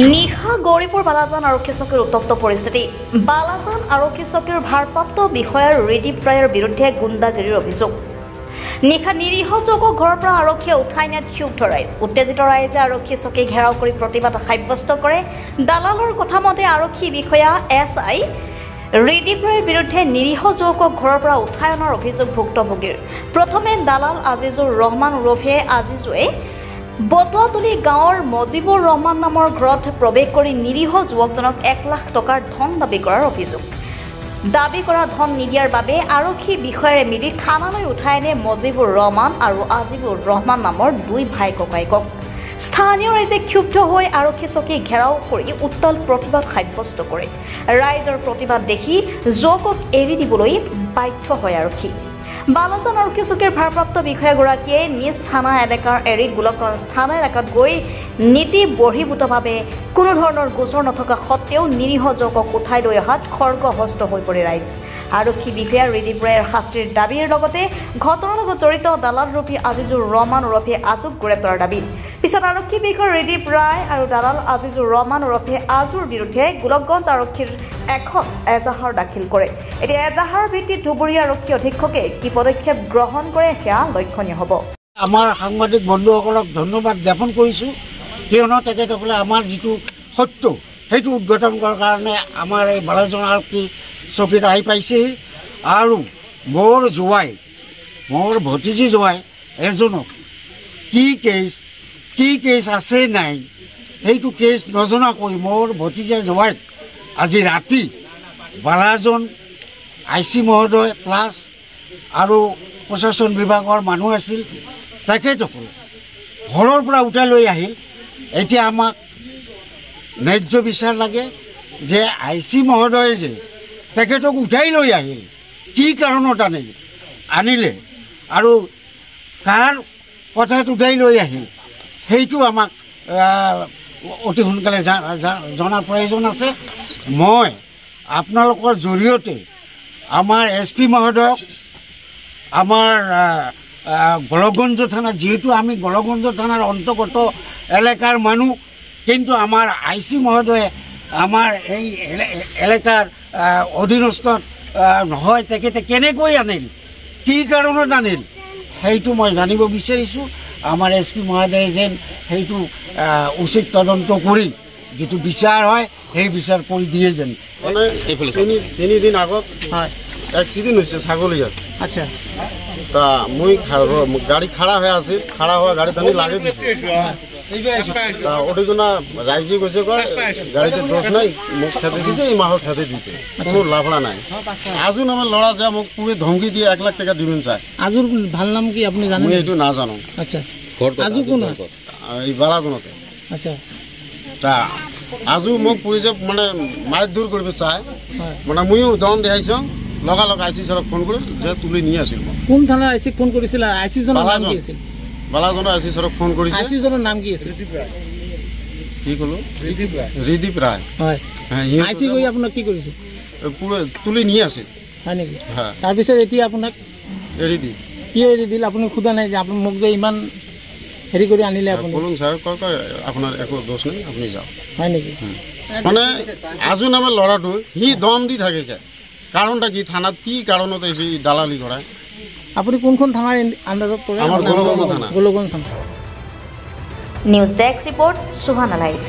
নিশা গৌৰীপুৰ বালাজান আৰক্ষী চকীৰ উত্তপ্ত পৰিস্থিতি। বালাজান আৰক্ষী চকীৰ ভাৰপ্ৰাপ্ত বিষয়াৰ ৰিদীপ ৰায়ৰ বিৰুদ্ধে গুণ্ডাগিৰিৰ অভিযোগ। নিশা নিৰীহ যুৱকক ঘৰৰ পৰা আৰক্ষীয়ে উঠাই নিয়াত ক্ষুব্ধ ৰাইজ। উত্তেজিত ৰাইজে আৰক্ষী চকী ঘেৰাও কৰি প্ৰতিবাদ সাব্যস্ত কৰে। দালালৰ কথা মতে আৰক্ষী বিষয়া এছ I Ridip ৰায়ৰ বিৰুদ্ধে নিৰীহ যুৱকক ঘৰৰ পৰা উঠাই অনাৰ অভিযোগ ভুক্তভোগীৰ। প্ৰথমে দালাল আজিজুৰ ৰহমান ওৰফে আজিজুৱে বটুৱাতুলি গাঁৱৰ মজিবুৰ ৰহমান নামৰ ঘৰত প্ৰৱেশ কৰি নিৰীহ যুৱকজনক 1 লাখ টকাৰ ধন দাবী কৰাৰ অভিযোগ। দাবী কৰা ধন নিদিয়াৰ বাবে আৰক্ষী বিষয়াৰে মিলি থানালৈ উঠাই আনে মজিবুৰ ৰহমান আৰু আজিবুৰ ৰহমান নামৰ দুই ভাই ককায়েকক। স্থানীয় ৰাইজে ক্ষুব্ধ হৈ আৰক্ষী চকী ঘেৰাও কৰি উত্তাল প্ৰতিবাদ সাব্যস্ত কৰে। ৰাইজৰ প্ৰতিবাদ দেখি যুৱকক এৰি দিবলৈ বাধ্য হয় আৰক্ষী। বালাজান আৰক্ষী চকীৰ ভাৰপ্ৰাপ্ত বিষয়াগৰাকীয়ে নিজ থানা এলেকাৰ এৰি গোলকগঞ্জ থানা এলেকাত গৈ নীতি বহিৰ্ভূতভাৱে কোনো ধৰণৰ গোচৰ নথকা সত্ত্বেও নিৰীহ যুৱকক উঠাই লৈ অহাত খৰ্গহস্ত হৈ পৰে ৰাইজ। আৰক্ষী বিষয়া ৰিদীপ ৰায়ৰ শাস্তিৰ দাবীৰ লগতে ঘটনাৰ লগত জড়িত দালালৰূপী আজিজুৰ ৰহমান ওৰফে আজুক গ্ৰেপ্তাৰৰ দাবী। পিছত আৰক্ষী বিষয়া ৰিদীপ ৰায় আৰু দালাল আজিজুৰ ৰহমান ওৰফে আজুৰ বিৰুদ্ধে গোলকগঞ্জ আৰক্ষীৰ এখন এজাহাৰ দাখিল কৰে। এতিয়া এজাহাৰৰ ভিত্তিত ধুবুৰী আৰক্ষী অধীক্ষকে কি পদক্ষেপ গ্ৰহণ কৰে সেয়া লক্ষণীয় হ'ব। আমাৰ সাংবাদিক বন্ধুসকলক ধন্যবাদ জ্ঞাপন কৰিছোঁ, কিয়নো তেখেতসকলে আমাৰ যিটো সত্য সেইটো উদ্ঘাটন কৰাৰ কাৰণে আমাৰ এই বালাজান আৰক্ষী চকীত আহি পাইছেহি। আৰু মোৰ জোৱাই, মোৰ ভতিজী জোৱাই এজনক কি কেছ আছে নাই সেইটো কেছ নজনাকৈ মোৰ ভতিজা জোৱাইক আজি ৰাতি বালাজন I C মহোদয় প্লাছ আৰু প্ৰশাসন বিভাগৰ মানুহ আছিল, তেখেতসকল ঘৰৰ পৰা উঠাই লৈ আহিল। এতিয়া আমাক ন্যায্য বিচাৰ লাগে যে I C মহোদয়ে যে তেখেতক উঠাই লৈ আহিল, কি কাৰণত আনিলে আৰু কাৰ কথাত উঠাই লৈ আহিল সেইটো আমাক অতি সোনকালে জনাৰ প্ৰয়োজন আছে। মই আপোনালোকৰ জৰিয়তে আমাৰ এছ পি মহোদয়ক, আমাৰ গোলকগঞ্জ থানা, যিহেতু আমি গোলকগঞ্জ থানাৰ অন্তৰ্গত এলেকাৰ মানুহ, কিন্তু আমাৰ I C মহোদয়ে আমাৰ এই এলেকাৰ অধীনস্থ নহয়, তেখেতে কেনেকৈ আনিল, কি কাৰণত আনিল সেইটো মই জানিব বিচাৰিছোঁ। আমাৰ এছ পি মহোদয়ে যেন সেইটো উচিত তদন্ত কৰি যিটো বিচাৰ হয় সেই বিচাৰ কৰি দিয়ে যেন। মানে তিনিদিন আগত এক্সিডেণ্ট হৈছে ছাগলীয়াত। আচ্ছা, তা মুই গাড়ী খাড়া হয়ে আছে, খাড়া হওয়া গাড়ি টানি লাগে দিছে। তা ওটিগুনা রাইজে কৈছে কয় গাড়িতে দোষ নাই, মোক খেতে দিছে, এই মাহত খেতে দিছে, কোনো লাফড়া নাই। আজু নামে ল'ৰা যে মোক পুৰে ধমকি দিয়ে 1 লাখ টাকা দিবেন চাই। আজুৰ ভাল নাম কি আপুনি জানে? মই এইটো নাজানো। আচ্ছা, আজু কোন? এই বালাজনতে। আচ্ছা, তা আজু মোক পুলিচে মানে মাৰ দূৰ কৰিব চাই, মানে ময়ো দম দেখাইছো, লগালগ I C ছাৰক ফোন কৰি যে তুলি নি আছিল। কোন থানাৰ I চিক ফোন কৰিছিল? I C জনৰ নাম কি আছিল? বালাজনৰ I C ছাৰক ফোন কৰিছে। I C জনৰ নাম কি আছিল? কি ক'লো? ৰিদীপ ৰায়। হয়, I C গৈ আপোনাক কি কৰিছে? পুৰা তুলি নি আছিল। হয় নেকি? তাৰপিছত এতিয়া আপোনাক এৰি দি কি এৰি দিল? আপুনি সোধা নাই যে আপুনি মোক যে ইমান হেৰি কৰি আনিলে? আপুনি ক'লো ছাৰ, কয় আপোনাৰ একো দোষ নাই, আপুনি যাওক। হয় নেকি? মানে আজু নামৰ ল'ৰাটো সি দম দি থাকে। কাৰণটা কি? থানাত কি কাৰণত আহিছে দালালি কৰাই? আপুনি কোনখন থানাৰ আণ্ডাৰত পৰে? আমাৰ গোলকগঞ্জ থানা। গোলকগঞ্জ থানা। News desk report, Suhana live.